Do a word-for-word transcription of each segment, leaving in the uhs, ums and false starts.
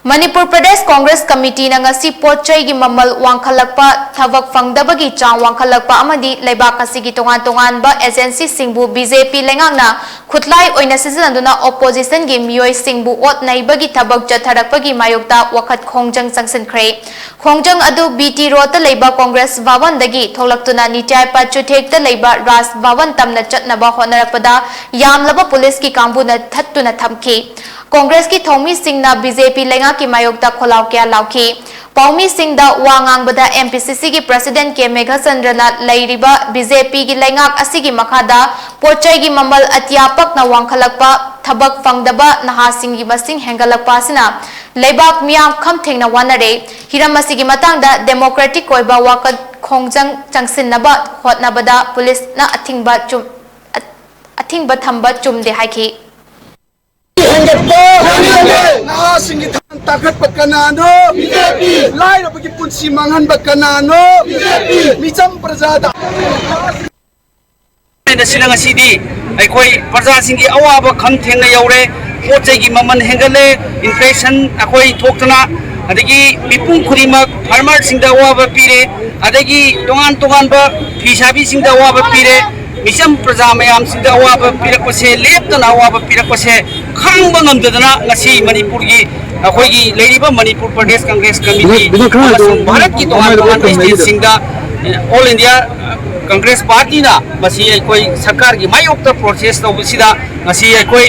ꯃꯅꯤꯄꯨꯔ ꯄ꯭ꯔꯗꯦꯁ ꯀꯣꯡꯒ꯭ꯔꯦꯁ ꯀꯃꯤꯇꯤꯅ ꯉꯁꯤ ꯄꯣꯠ ꯆꯩꯒꯤ ꯃꯃꯜ ꯋꯥꯡꯈꯠꯂꯛꯄ, ꯊꯕꯛ ꯐꯪꯗꯕꯒꯤ ꯆꯥꯡ ꯋꯥꯡꯈꯠꯂꯛꯄ ꯑꯃꯗꯤ ꯂꯩꯕꯥꯛ ꯑꯁꯤꯒꯤ ꯇꯣꯉꯥꯟ ꯇꯣꯉꯥꯟꯕ ꯑꯦꯖꯦꯟꯁꯤꯁꯤꯡꯕꯨ ꯕꯤ ꯖꯦ ꯄꯤ ꯂꯩꯉꯥꯛꯅ ꯈꯨꯠꯂꯥꯏ ꯑꯣꯏꯅ ꯁꯤꯖꯤꯟꯅꯗꯨꯅ ꯑꯣꯄꯣꯖꯤꯁꯟꯒꯤ ꯃꯤꯑꯣꯏꯁꯤꯡꯕꯨ ꯑꯣꯠ ꯅꯩꯕꯒꯤ ꯊꯕꯛ ꯆꯠꯊꯔꯛꯄꯒꯤ ꯃꯥꯌꯣꯛꯇ ꯋꯥꯈꯠ ꯈꯣꯡꯖꯪ ꯆꯪꯁꯤꯟꯈ꯭ꯔꯦ꯫ ꯈꯣꯡꯖꯪ ꯑꯗꯨ ꯕꯤ ꯇꯤ ꯔꯣꯗꯇ ꯂꯩꯕ ꯀꯣꯡꯒ꯭ꯔꯦꯁ ꯚꯕꯟꯗꯒꯤ ꯊꯣꯛꯂꯛꯇꯨꯅ ꯅꯤꯇ꯭ꯌꯥꯏꯄꯥ ꯆꯨꯊꯦꯛꯇ ꯂꯩꯕ ꯔꯥꯖ ꯚꯕꯟ ꯇꯝꯅ ꯆꯠꯅꯕ ꯍꯣꯠꯅꯔꯛꯄꯗ ꯌꯥꯝꯂꯕ ꯄꯨꯂꯤꯁꯀꯤ ꯀꯥꯡꯕꯨꯅ ꯊꯠꯇꯨꯅ ꯊꯝꯈꯤ꯫ ꯀꯣꯡꯒ꯭ꯔꯦꯁꯀꯤ ꯊꯧꯃꯤꯁꯤꯡꯅ ꯕꯤ ꯖꯦ ꯄꯤ ꯂꯩꯉꯥꯛꯀꯤ ꯃꯥꯌꯣꯛꯇ ꯈꯣꯜꯂꯥꯎ ꯀꯌꯥ ꯂꯥꯎꯈꯤ꯫ ꯄꯥꯎꯃꯤꯁꯤꯡꯗ ꯋꯥ ꯉꯥꯡꯕꯗ ꯑꯦꯝ ꯄꯤ ꯁꯤ ꯁꯤꯒꯤ ꯄ꯭ꯔꯁꯤꯗꯦꯟ ꯀꯦ ꯃꯦꯘꯆꯟꯗ꯭ꯔꯅ ꯂꯩꯔꯤꯕ ꯕꯤ ꯖꯦ ꯄꯤꯒꯤ ꯂꯩꯉꯥꯛ ꯑꯁꯤꯒꯤ ꯃꯈꯥꯗ ꯄꯣꯠ ꯆꯩꯒꯤ ꯃꯃꯜ ꯑꯇꯤꯌꯥ ꯄꯛꯅ ꯋꯥꯡꯈꯠꯂꯛꯄ, ꯊꯕꯛ ꯐꯪꯗꯕ ꯅꯍꯥꯁꯤꯡꯒꯤ ꯃꯁꯤꯡ ꯍꯦꯟꯒꯠꯂꯛꯄ ꯑꯁꯤꯅ ꯂꯩꯕꯥꯛ ꯃꯤꯌꯥꯝ ꯈꯝ ꯊꯦꯡꯅ ꯋꯥꯅꯔꯦ꯫ ꯍꯤꯔꯝ ꯑꯁꯤꯒꯤ ꯃꯇꯥꯡꯗ ꯗꯦꯃꯣꯀ꯭ꯔꯦꯇꯤꯛ ꯑꯣꯏꯕ ꯋꯥꯀꯠ ꯈꯣꯡꯖꯪ ꯆꯪꯁꯤꯟꯅꯕ ꯍꯣꯠꯅꯕꯗ ꯄꯨꯂꯤꯁꯅ ꯑꯊꯤꯡꯕ ꯆꯨꯝ-, ꯑꯊꯤꯡꯕ ꯊꯝꯕ ꯆꯨꯝꯗꯦ ꯍꯥꯏꯈꯤ꯫ ꯍꯦꯟꯒꯠꯄ, ꯅꯍꯥꯁꯤꯡꯒꯤ ꯊꯥꯡ ꯇꯥꯈꯠꯄ ꯀꯅꯥꯅꯣ? ꯕꯤ ꯖꯦ ꯄꯤ꯫ ꯂꯥꯏꯔꯕꯒꯤ ꯄꯨꯟꯁꯤ ꯃꯥꯡꯍꯟꯕ ꯀꯅꯥꯅꯣ? ꯕꯤ ꯖꯦ ꯄꯤ꯫ ꯃꯤꯆꯝ ꯄ꯭ꯔꯖꯥꯗ꯫ ꯑꯁꯤꯅ ꯉꯁꯤꯗꯤ ꯑꯩꯈꯣꯏ ꯄ꯭ꯔꯖꯥꯁꯤꯡꯒꯤ ꯑꯋꯥꯕ ꯈꯝ ꯊꯦꯡꯅ ꯌꯧꯔꯦ꯫ ꯄꯣꯠ ꯆꯩꯒꯤ ꯃꯃꯜ ꯍꯦꯟꯒꯠꯂꯦ, ꯏꯟꯐ꯭ꯂꯦꯁꯟ ꯑꯩꯈꯣꯏ ꯊꯣꯛꯇꯅ, ꯑꯗꯒꯤ ꯃꯤꯄꯨꯝ ꯈꯨꯗꯤꯡꯃꯛ ꯐꯥꯔꯃꯔꯁꯤꯡꯗ ꯑꯋꯥꯕ ꯄꯤꯔꯦ, ꯑꯗꯒꯤ ꯇꯣꯉꯥꯟ ꯇꯣꯉꯥꯟꯕ ꯐꯤ ꯁꯥꯕꯤꯁꯤꯡꯗ ꯑꯋꯥꯕ ꯄꯤꯔꯦ꯫ ꯃꯤꯆꯝ ꯄ꯭ꯔꯖꯥ ꯃꯌꯥꯝꯁꯤꯡꯗ ꯑꯋꯥꯕ ꯄꯤꯔꯛꯄꯁꯦ, ꯂꯦꯞꯇꯅ ꯑꯋꯥꯕ ꯄꯤꯔꯛꯄꯁꯦ ꯈꯥꯡꯕ ꯉꯝꯗꯗꯅ ꯉꯁꯤ ꯃꯅꯤꯄꯨꯔꯒꯤ, ꯑꯩꯈꯣꯏꯒꯤ ꯂꯩꯔꯤꯕ ꯃꯅꯤꯄꯨꯔ ꯄ꯭ꯔꯗꯦꯁ ꯀꯪꯒ꯭ꯔꯦꯁ ꯀꯃꯤꯇꯤ ꯕꯤꯅꯣꯗ, ꯕꯤꯅꯣꯗ, ꯈꯔ ꯑꯃꯁꯨꯡ ꯍꯥꯏꯗꯣ, ꯚꯥꯔꯠꯀꯤ ꯇꯣꯉꯥꯟ ꯃꯃꯥꯏꯗꯣ ꯇꯣꯉꯥꯟꯕ ꯈꯔ ꯈꯨꯝꯃꯩꯗꯣ꯫ ꯁ꯭ꯇꯦꯠꯁꯤꯡꯗ ꯑꯣꯜ ꯏꯟꯗꯤꯌꯥ ꯀꯪꯒ꯭ꯔꯦꯁ ꯄꯥꯔꯇꯤꯅ ꯃꯁꯤ ꯑꯩꯈꯣꯏ ꯁꯔꯀꯥꯔꯒꯤ ꯃꯥꯌꯣꯛꯇ ꯄ꯭ꯔꯣꯇꯦꯁ ꯇꯧꯕꯁꯤꯗ ꯉꯁꯤ ꯑꯩꯈꯣꯏ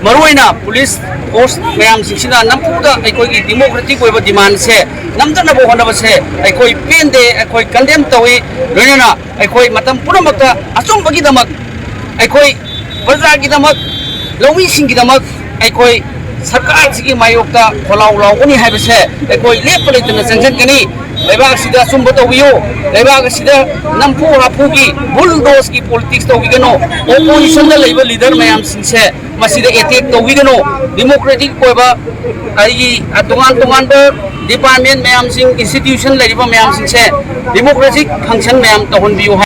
ꯃꯔꯨꯑꯣꯏꯅ ꯄꯨꯂꯤꯁ ꯐꯣꯔꯁ ꯃꯌꯥꯝꯁꯤꯡꯁꯤꯅ ꯅꯝꯐꯨꯗ ꯑꯩꯈꯣꯏꯒꯤ ꯗꯤꯃꯣꯀ꯭ꯔꯦꯇꯤꯛ ꯑꯣꯏꯕ ꯗꯤꯃꯥꯟꯁꯦ ꯅꯝꯊꯅꯕ ꯍꯣꯠꯅꯕꯁꯦ ꯑꯩꯈꯣꯏ ꯄꯦꯟꯗꯦ, ꯑꯩꯈꯣꯏ ꯀꯟꯗꯦꯝ ꯇꯧꯏ꯫ ꯂꯣꯏꯅꯅ ꯑꯩꯈꯣꯏ ꯃꯇꯝ ꯄꯨꯝꯅꯃꯛꯇ ꯑꯆꯨꯝꯕꯒꯤꯗꯃꯛ, ꯑꯩꯈꯣꯏ ꯄ꯭ꯔꯖꯥꯒꯤꯗꯃꯛ, ꯂꯧꯃꯤꯁꯤꯡꯒꯤꯗꯃꯛ ꯑꯩꯈꯣꯏ ꯁꯔꯀꯥꯔꯁꯤꯒꯤ ꯃꯥꯌꯣꯛꯇ ꯈꯣꯜꯂꯥꯎ ꯂꯥꯎꯒꯅꯤ ꯍꯥꯏꯕꯁꯦ ꯑꯩꯈꯣꯏ ꯂꯦꯞꯄ ꯂꯩꯇꯅ ꯆꯪꯁꯤꯟꯒꯅꯤ꯫ ꯂꯩꯕꯥꯛ ꯑꯁꯤꯗ ꯑꯆꯨꯝꯕ ꯇꯧꯕꯤꯌꯨ꯫ ꯂꯩꯕꯥꯛ ꯑꯁꯤꯗ ꯅꯝꯐꯨ ꯍꯥꯐꯨꯒꯤ ꯕꯨꯜꯗꯣꯖꯀꯤ ꯄꯣꯂꯤꯇꯤꯛꯁ ꯇꯧꯕꯤꯒꯅꯨ꯫ ꯑꯣꯄꯣꯖꯤꯁꯟꯗ ꯂꯩꯕ ꯂꯤꯗꯔ ꯃꯌꯥꯝꯁꯤꯡꯁꯦ ꯃꯁꯤꯗ ꯑꯦꯇꯦꯛ ꯇꯧꯕꯤꯒꯅꯨ꯫ ꯗꯤꯃꯣꯀ꯭ꯔꯦꯇꯤꯛ ꯑꯣꯏꯕ ꯑꯩꯒꯤ ꯇꯣꯉꯥꯟ ꯇꯣꯉꯥꯟꯕ ꯗꯤꯄꯥꯔꯠꯃꯦꯟ ꯃꯌꯥꯝꯁꯤꯡ, ꯏꯟꯁꯇꯤꯇ꯭ꯌꯨꯁꯟ ꯂꯩꯔꯤꯕ ꯃꯌꯥꯝꯁꯤꯡꯁꯦ ꯗꯤꯃꯣꯀ꯭ꯔꯦꯇꯤꯛ ꯐꯪꯁꯟ ꯃꯌꯥꯝ ꯇꯧꯍꯟꯕꯤꯌꯨ ꯍꯥꯏ꯫